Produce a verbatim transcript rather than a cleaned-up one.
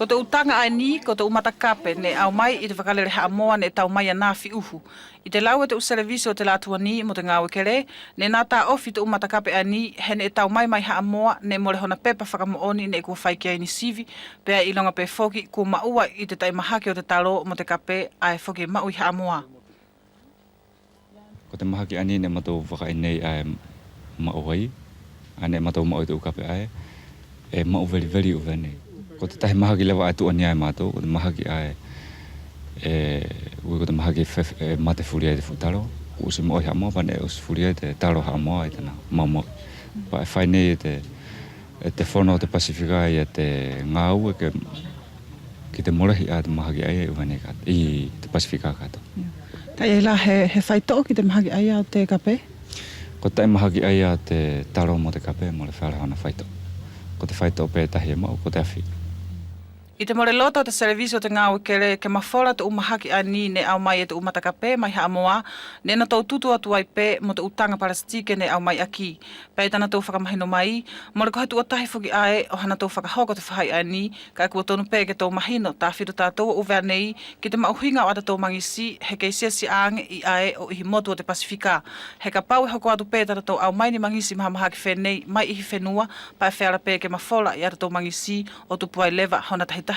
Ko te ʻu taga ʻaeni ko te ʻu matakape neʻe ʻaumai ʻi te vakalele Haʻamoa neʻe tau mai ia Nafiʻuhu. ʻI te lau e te ʻu selevisi ʻo te latuani mo te gaue kele, neʻe nā taʻofi te ʻu matakape ʻaeni he neʻe tau mai mai Haʻamoa, neʻe mole hona pepa fakamoʻoni neʻe kua fai ki ai ni sivi, pea ʻe ʻiloga pe foki kua maʻua ʻi te taʻi mahaki ʻo te talo mo te kape ʻae foki ʻe maʻu ʻi Haʻamoa. Ko te mahaki ʻaeni neʻe matou vakaʻi nei ʻae maʻu ai, ʻae neʻe matou maʻu ʻi te ʻu kape ʻae ʻe maʻu veliveli ʻi ʻUvea nei. Ko te tahi mahaki leva ʻae tuʻa ni ai matou, ko te mahaki ʻae ʻe ui ko te mahaki ʻe mate fuli ai te fuʻu talo, ʻusi maʻu ʻi Haʻamoa, pea neʻe ʻusi fuli ai te talo Haʻamoa ʻi tana maumauʻi. Pea ʻe fai nei e te e te fono ʻo te Pasifika ia te gaue ke, ki te molehi ʻa te mahaki ʻaia ʻi ʻUvea nei katoa, ʻi te Pasifika katoa. Kaʻe ʻi ai la he, he faitoʻo ki te mahaki ʻaia ʻo te kape? Ko te taʻi mahaki ʻaia ʻo te talo mo te kape, mole feala hona faitoʻo. Ko te faitoʻo pe tahi ʻe maʻu, ko te afi. ʻI te mole loto ʻo te selevisi ʻo te gaue kele ke mafola te ʻu mahaki ʻaeni neʻe ʻaumai e te ʻu matakape mai Haʻamoa, neʻe natou tutu atu ai pe mo te ʻu taga palasitike neʻe ʻaumai ʻaki. Pea ʻi tanatou fakamahino mai, mole ko he tuʻa tahi foki ʻae ʻo hanatou fakahoko te faʻahi ʻaeni, kaʻe kua tonu pe ke tou mahino tafito tatou ʻo ʻUvea nei ki te maʻuhiga ʻo ʻatatou magisi, he kei siasia age ʻi ʻae ʻo ʻihi motu ʻo te Pasifika. He kapau ʻe hoko atu pe tanatou ʻaumai ni magisi mahamahaki fenei mai ʻihi fenua, pea ʻe feala pe ke mafola ʻi ʻatatou magisi ʻo tupu ai leva hona tahitahiga.